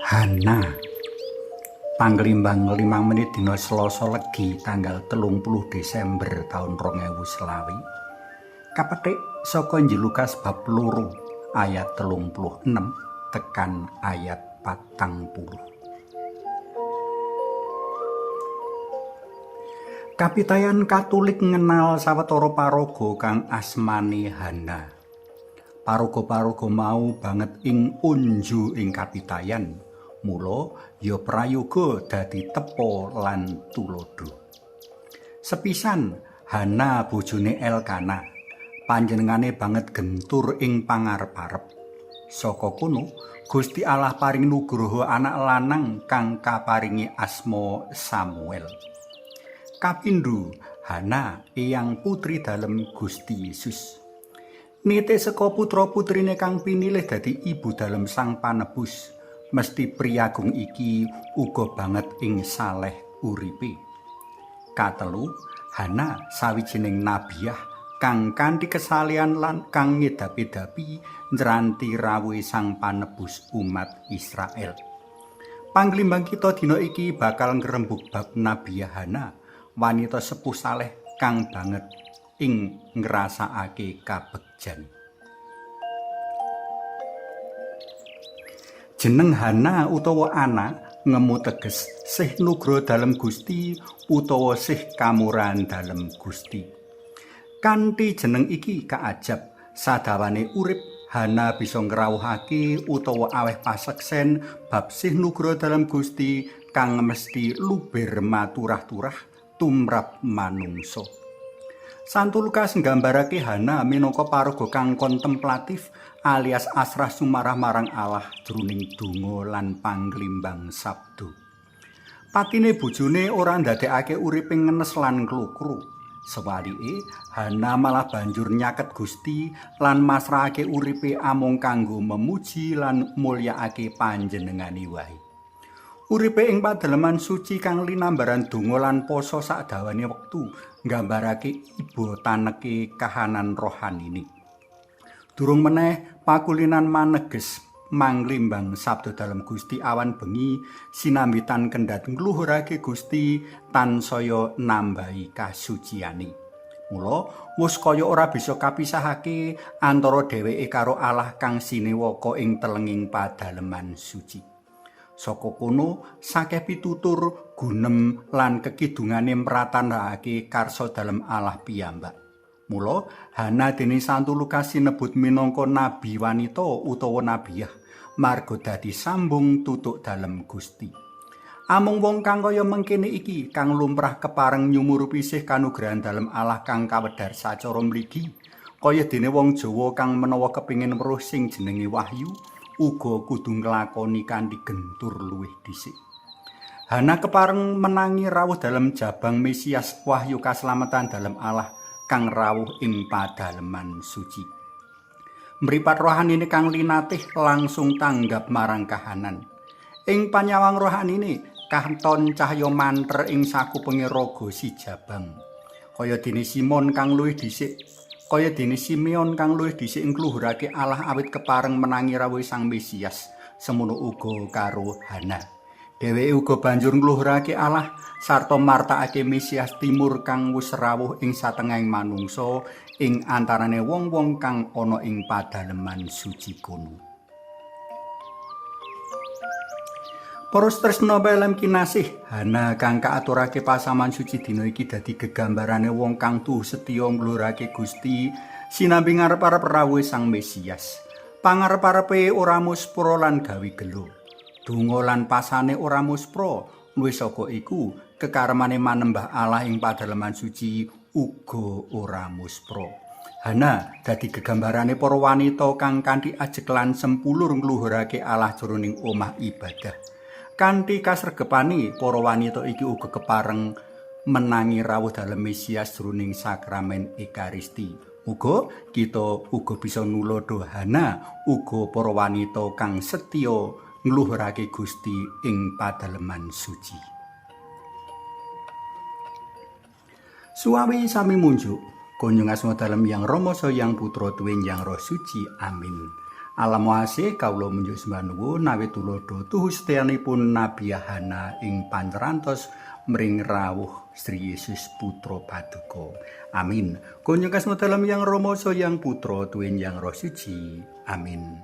Hana. Panglimbang 5 menit dina Selasa Legi tanggal 30 Desember taun 2020. Kapetik saka Injil Lukas bab 2 ayat 36 tekan ayat 40. Kapitayan Katolik ngenal sawetara paraga kang asmane Hana. Paraga-paraga mau banget ing unju ing kapitayan. Mula ya prayoga dadi tepa lan tuladha. Sepisan Hana bojone Elkana, panjenengane banget gentur ing pangarep-arep. Saka kono Gusti Allah paring nugroho anak lanang kang kaparingi asma Samuel. Kapindho, Hana eyang putri dalem Gusti Yesus. Nite saka putra-putrine kang pinilih dadi ibu dalem Sang Panebus. Mesti priyagung iki uga banget ing saleh uripe. Katelu, Hana sawijining nabiyah kang kanthi kesalehan lan kang ngedapi-dapi njranti rawuhe Sang Panebus umat Israel. Panglimbang kita dina iki bakal ngrembug bab nabiyah Hana, wanita sepuh saleh kang banget ing ngrasakake kabegjan. Jeneng Hana utawa Ana ngemu teges sih nugroho dalem Gusti utawa sih kamurahan dalem Gusti. Kanthi jeneng iki kaajab sadawane urip Hana bisa ngrawuhake utawa aweh paseksen bab sih nugroho dalem Gusti kang mesti luber maturah-turah tumrap manungsa. Santo Lukas nggambarake Hana minangka paraga kang kontemplatif alias asrah sumarah marang Allah jroning donga lan panglimbang sabda. Patine bojone ora ndadekake uripe ngenes lan klukru. Sewalike, Hana malah banjur nyaket Gusti lan masrahake uripe amung kanggo memuji lan mulyakake panjenengane wae. Uripe ing padaleman suci kang linambaran donga lan poso sakdawane wektu nggambarake iba taneke kahanan rohanine. Durung meneh pakulinan maneges manglimbang sabda dalem Gusti awan bengi sinambi tan kendhat ngluhurake Gusti tansaya nambahi kasuciane. Mula wus kaya ora bisa kapisahake antara dheweke karo Allah kang sinewaka ing telenging padaleman suci. Saka kono sakeh pitutur gunem lan kekidungane mratanake karsa dalem Allah piyambak. Mula Hana dening Santo Lukas sinebut minangka nabi wanita utawa nabiyah marga dadi sambung tutuk dalem Gusti. Amung wong kang kaya mengkene iki kang lumrah kepareng nyumurupi sih kanugrahan dalem Allah kang kawedhar sacara mligi, kaya dene wong Jawa kang menawa kepingin weruh sing jenenge wahyu uga kudu nglakoni kanthi gentur luwih dhisik. Hana kepareng menangi rawuh dalem jabang Mesias wahyu kaslametan dalem Allah kang rawuh ing padaleman suci. Mripat rohanine kang linatih langsung tanggap marang kahanan. Ing panyawang rohanine katon cahya manter ing sakupenge raga si jabang. Kaya dene Simon kang luwih dhisik, kaya dene Simeon kang luwih dhisik ngluhurake Allah awit kepareng menangi rawuh Sang Mesias, semono uga karo Hana. Dheweke uga banjur ngluhurake Allah sarta martakake Mesias Timur kang wis rawuh ing satengahing manungsa ing antarane wong-wong kang ana ing padaleman suci kono. Para tresna pelem kinasih, Hana kang kaaturake pasaman suci dina iki dadi gegambarane wong kang tuhu setya ngluhurake Gusti sinambi ngarep-arep rawuhe Sang Mesias. Pangarep-arepe ora muspra lan gawe gelo. Donga lan pasane ora muspra, luwih saka iku kekaremane manembah Allah ing padaleman suci uga ora muspra. Hana dadi gegambarane para wanita kang kanthi ajeg lan sempulur ngluhurake Allah jroning omah ibadah. Kanthi kasregepane para wanita iki uga kepareng menangi rawuh dalem Mesias jroning sakramen Ekaristi. Muga kita uga bisa nuladha Hana uga para wanita kang setya ngluhurake Gusti ing padaleman suci. Suwawi sami munjuk, kunjung asma dalem Yang Rama Saha Yang Putra tuwin Yang Roh Suci. Amin. Alam asih kawula munjuk sembah nuwun nawi tulodo tuhu setianipun Nabi Hana ing pancerantos mring rawuh Sri Yesus Putra Paduka. Amin. Kunjung kasma dalem yang Rama Yang Putra tuwin yang Roh Suci. Amin.